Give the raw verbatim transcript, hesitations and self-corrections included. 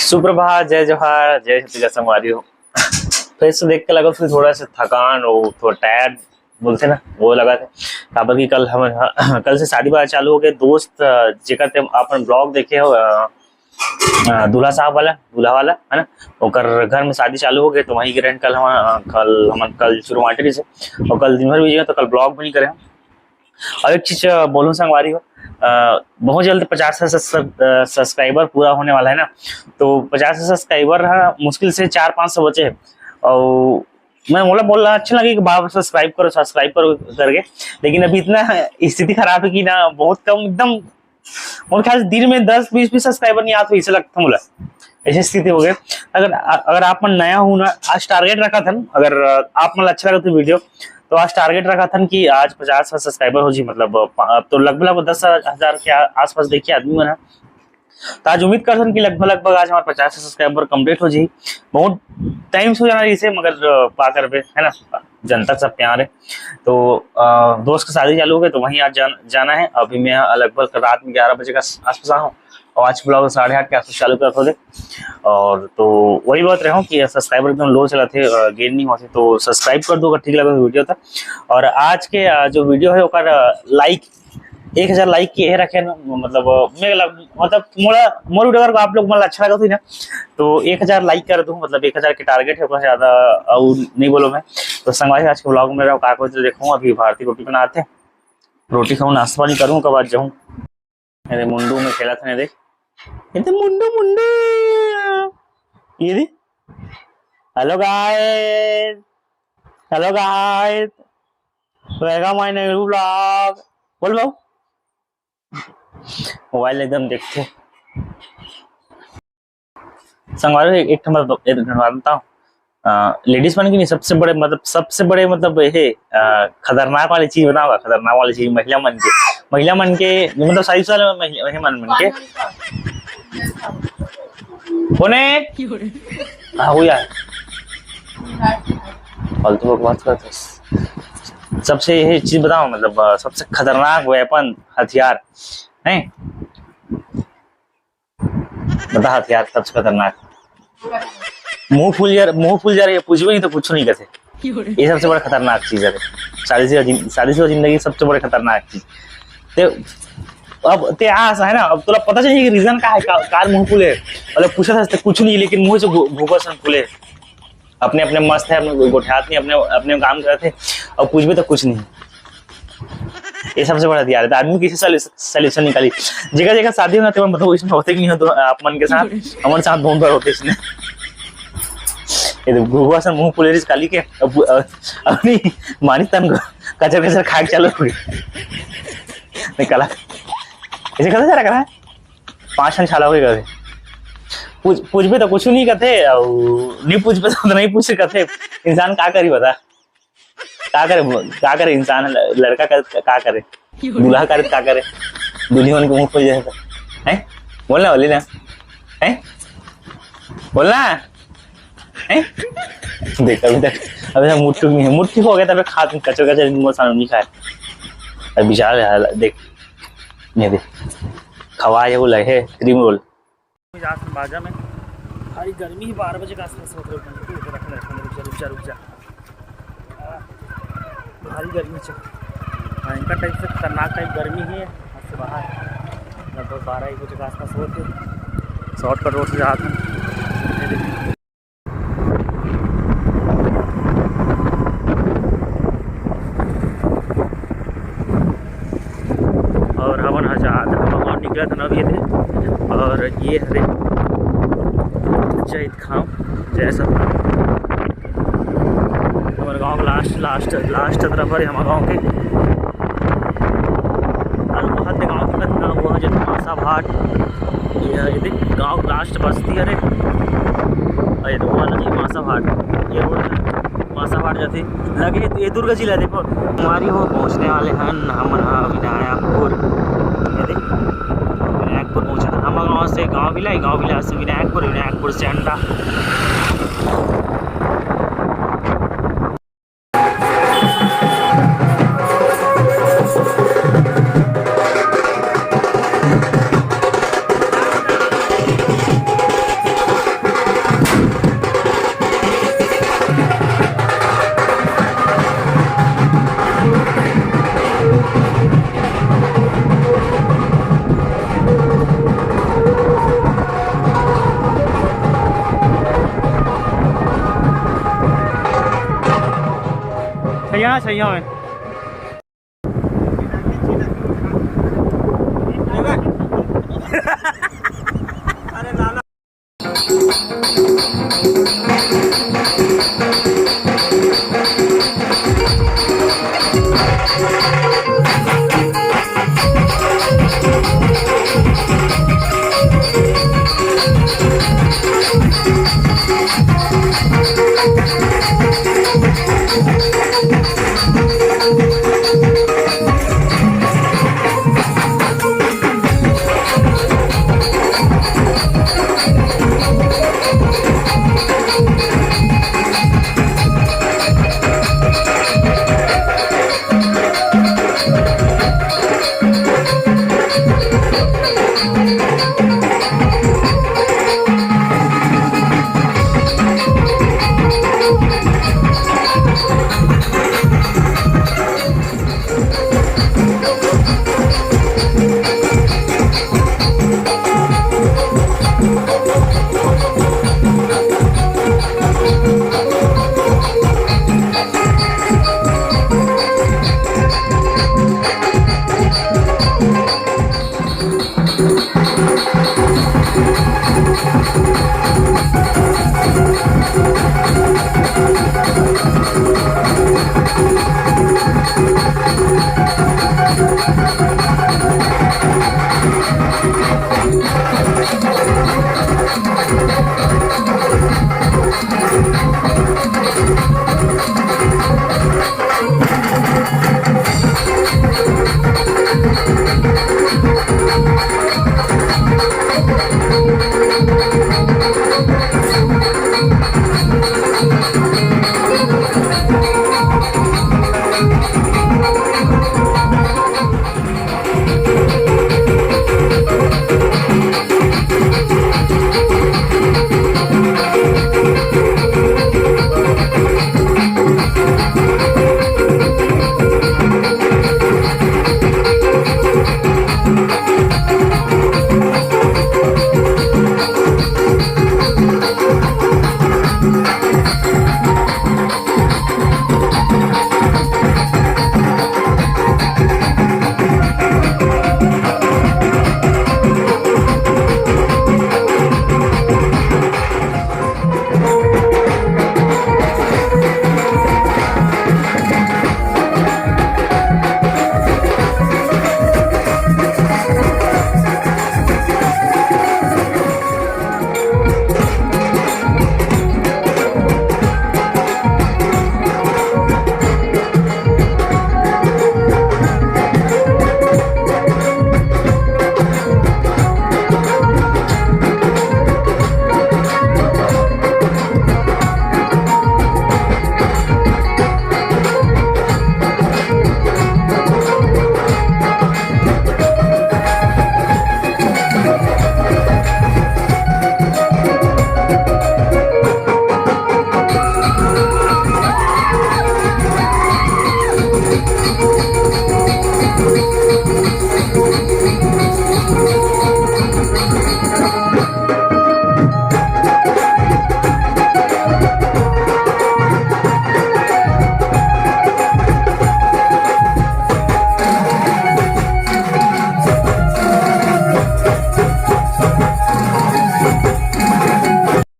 सुप्रभात, जय जोहार, जय छत्तीसगढ़ संगवारी हो। Face तो देख के लगा फिर थोड़ा सा थकान और थोड़ा टायर्ड बोलते ना, वो लगा था। काबर कि कल हम कल से शादी ब्याह चालू हो गए। दोस्त, अ, जेकर ते अपन ब्लॉग देखे हो, अ, अ, दूल्हा साहब वाला, दूल्हा वाला है ना, ओकर घर में शादी चालू हो गए, तो वहीं के रहन कल हम, अ, कल हम कल शुरू मार्केट से, और कल दिन भर भी तो कल ब्लॉग भी नहीं करे हम। और एक चीज, अ, बोलूं संगवारी हो, अ, बहुत जल्द पचास सब्सक्राइबर पूरा होने वाला है ना, तो पचास सब्सक्राइबर है, मुश्किल से चार पाँच सौ बचे हैं। और मैं बोला बोल रहा अच्छा लगे कि बार बार सब्सक्राइब करो, सब्सक्राइब करो करके, लेकिन अभी इतना स्थिति खराब है कि ना बहुत कम, एकदम मोर ख्याल से दिन में दस बीस भी सब्सक्राइबर नहीं आते, ऐसे लगता मोला, ऐसी स्थिति हो गई। अगर अगर आप मन नया हो ना, आज टारगेट रखा था ना, अगर आप मन अच्छा लगा तो वीडियो, तो आज टारगेट रखा था कि आज पचास सब्सक्राइबर हो जी, मतलब, पा- तो लगभग लगभग दस हजार के आ- आसपास देखिए आदमी मन है। तो आज उम्मीद करथन कि लगभग लगभग आज हमारे पचास सब्सक्राइबर कंप्लीट हो जी। बहुत टाइम से हो जाना इसे, मगर, अ, का करबे, है ना, जनता के सब प्यार है। तो, अ, दोस्त के शादी चालू हो गए, तो वहीं आज जान, जाना है। अभी मैं लगभग रात में ग्यारह बजे का आस- आसपास आया हूँ, और आज ब्लॉग साढ़े आठ के आसपास चालू करत होते। और तो वही बात रहा हूँ कि सब्सक्राइबर एकदम लो चला थे, अ, गेन नहीं होते, तो सब्सक्राइब कर दो अगर ठीक लगे वीडियो तक। और आज के, अ, जो वीडियो है ओकर, अ, लाइक एक हजार लाइक के रखे ना, मतलब, अ, मैं लग, मतलब, मोला, मोर वीडियो अगर आप लोग मन ला अच्छा लगा होही ना, तो एक हजार लाइक कर दूं, मतलब, एक हजार के टारगेट है, ओकर ज्यादा अउ नहीं बोलो मैं। तो संगवारी, आज के ब्लॉग में रहो, का कुछ देखूं, अभी भारती रोटी बनाते हैं, रोटी खाऊं, नाश्ता पानी करूं, ओकर बाद जाऊं। अरे मुंडू में खेला था, देख, ये तो मुंडू, मुंडू, ये दे, हेलो गाइस, हेलो गाइस, वेलकम माय न्यू ब्लॉग। बोल बाबू, मोबाइल एकदम देखते। संगवारी, एक ठो बात, एक ठो बात बताओ, अ, लेडीज मन के नहीं, सबसे बड़े, मतलब, सबसे बड़े, मतलब, ये, अ, खतरनाक वाली चीज बताओ, खतरनाक वाली चीज महिला मन के, महिला मन के, मतलब, शादी वाले महिला, महिला मन, मन के। कौन है? हाँ, वो यार, फालतू बकवास करते। सबसे ये चीज बताओ, मतलब, अ, सबसे खतरनाक वेपन, हथियार है, बता, हथियार सबसे खतरनाक। मुंह फूल जा, मुंह फूल जा रही है, पूछबे नहीं तो कुछ नहीं कहते। ये सबसे बड़ा खतरनाक चीज है। शादी से जिन-, शादी से जिंदगी सबसे बड़ा खतरनाक चीज। ते, अब ते आस है ना, अब तोला पता चलिए कि रीजन का है, का, कार मुंह फूले। मतलब, पूछा था, कुछ नहीं, लेकिन मुंह से घु-, घुघुआ सन फूले। अपने, अपने मस्त है, अपने गोठियात नहीं, अपने, अपने काम करत है, और पूछबे तो कुछ नहीं। ये सबसे बड़ा हथियार है। तो आदमी कैसे सॉल्यू-, सॉल्यूशन निकाली? जगह जगह शादी होना, तो मतलब, इसमें होते कि नहीं हो, तो आप मन के साथ, हमारे साथ बहुत बार होते इसमें। ये तो घुघुआ से मुंह पुलिस काली के, अब, अब, अपनी मानी तन को कचर कचर खाए के चालू हो गई। निकाला। ऐसे कैसे जरा करा? पाँच ठन छाला होके कथे। पूछ, पूछबे तो कुछ नहीं कथे, अउ नहीं पूछबे तो नहीं पूछ कथे। इंसान का करी बता? का करे, का करे इंसान? ल-, लड़का करे, का करे? दूल्हा करे, का करे? दुल्हन के मुंह फूल जाए तो। हैं? बोलना, बोली ना। हैं? बोलना। हैं? देख, अभी तक, अभी तक मुट्ठी नहीं है। मुट्ठी हो गया, तब खा, कचर कचर मुंह सामने नहीं खाए। अब बेचारा है, देख, ये देख, खवा ये वो लगे क्रीम रोल। जात हन बाजा में। भारी गर्मी है, बारह बजे के आसपास होत रहे। रुक जा, रुक जा, रुक जा। भारी गर्मी है। भयंकर टाइप से, खतरनाक टाइप गर्मी है। आज से बाहर लगभग बारह एक बजे के आसपास होत है। शॉर्टकट रोड से जात हन। और हमन ह जात, हमन निकलत हन अभी एदे। और ये हरे जैत खाम, जय सतनाम। हमर गांव के लास्ट, लास्ट, लास्ट तरफ हरे हमर गांव के। और बहुत गांव के ना, वो है जो मासा भाट, ये है, ये देख, गांव लास्ट बस्ती हरे। और ये तो वो वाला जो मासा भाट, ये रोड है, मासा भाट जाते लगे ये दुर्गा जिला। देखो, हमारी वो पहुंचने वाले हैं, हमन हा विनायकपुर। ये देख, विनायकपुर पहुंचा था। हम गांव से गांव बिलाई, गांव बिलाई से विनायकपुर, विनायकपुर से अंडा। सही है।